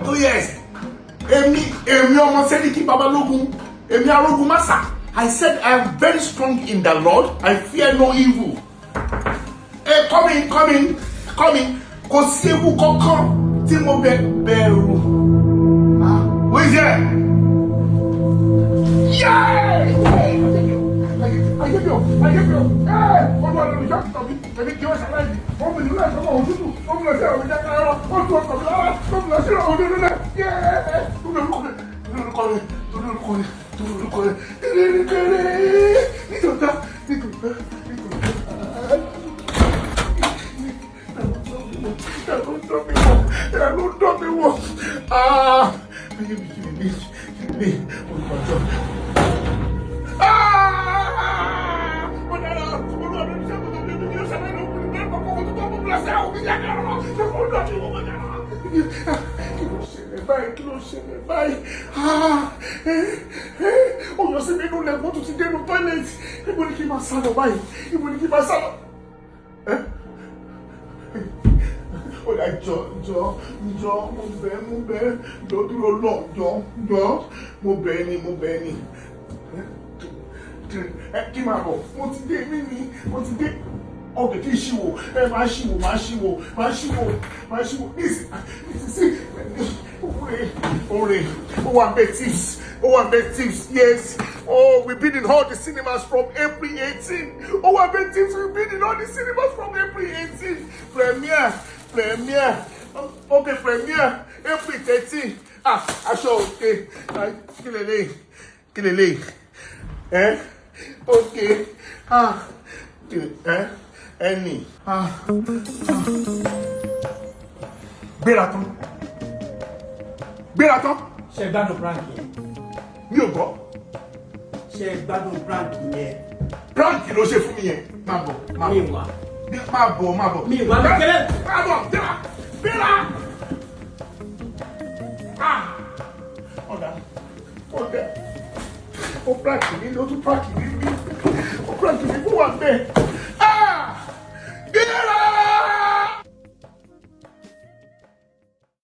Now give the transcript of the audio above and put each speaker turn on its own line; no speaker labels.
Oh yes, èmi, èmi ọmọ Sẹ́ríkì Babalógun, èmi arógun massa. I said I am very strong in the Lord, I fear no evil. Ẹ come in, come in, come in. Kò sí ewu kankan tí mo bẹ bẹ̀rù. Ah, who is there? Yeah! Ayé mi o, ayé mi o, ẹ olúwa lórí ìjọ mi, èmi kì í ṣàlàyé, ó mi nílò ẹ̀sọ́ òun tútù, ó mi lọ sí ọ̀rọ̀ ìjẹ́ká ẹ̀rọ, ó tún ọkọ̀ mi lára, ó mi lọ sí ọ̀rọ̀ òun nílẹ̀, yẹ́ẹ́, torí orúkọ rẹ̀, torí orúkọ rẹ̀, torí orúkọ rẹ̀, torí orúkọ rẹ̀, kéré nítòótọ́, nítòótọ́, nítòótọ́. Ẹ̀rù ń dán mi wò, ẹ̀rù ń dán mi wò. Ah, ayé mi, kí ni, kí ni, olùkọ́. Ah! Mo dára, olúwa ló ní sẹ́kọ̀ọ́ tó ní ní ọ̀sán náà ló ní ọkọ̀ tó tó mú lọ sí àwọn òbí yàrá rọ̀ ṣé kò dán mi wò, mo dára. Kí ló ṣẹlẹ̀ báyìí? Kí ló ṣẹlẹ̀ báyìí? Ah! Ó yọ sí mi inú lẹ́gbọ́n tó ti dénú toilet. Ibo ni kí n máa sá lọ báyìí? Ibo ni kí n máa sá lọ? Ó yà, jọ, jọ, jọ, mo bẹ̀, mo bẹ̀, jọ, dúró lọ, jọ, jọ, mo bẹ̀ ni, mo bẹ̀ ni. Ẹ kí máa bọ̀, mo ti dé mí ni, mo ti dé. Ọkẹ kí n ṣíwò, ẹ máa ṣíwò, máa ṣíwò, máa ṣíwò, máa ṣíwò nísinsìnyí. Oore, oore, Owambe tips, Owambe tips, yes. Oh, we've been in all the cinemas from April 18. Owambe tips, we've been in all the cinemas from April 18. Premiere, premiere, okay, premiere, April 13. Ah, aṣọ òkè, kí lélẹ̀, kí lélẹ̀, eh? Okay, ah, eh? Ẹnì, ah, ah. Gbéra tán, gbéra tán.
Ṣe gbádùn prank yẹn?
Mi ò gbọ́.
Ṣe gbádùn prank yẹn?
Prank ló ṣe fún mi yẹn. Máa bọ̀, máa
Mi
bọ̀.
wá.
Máa bọ̀, máa bọ̀.
Mi wá, mi kéré.
Máa bọ̀, gbéra, gbéra. Ah, ọ̀dà, ọ̀dà, ó prank mi, ó tún prank mi, ó prank mi fún wa bẹ́ẹ̀.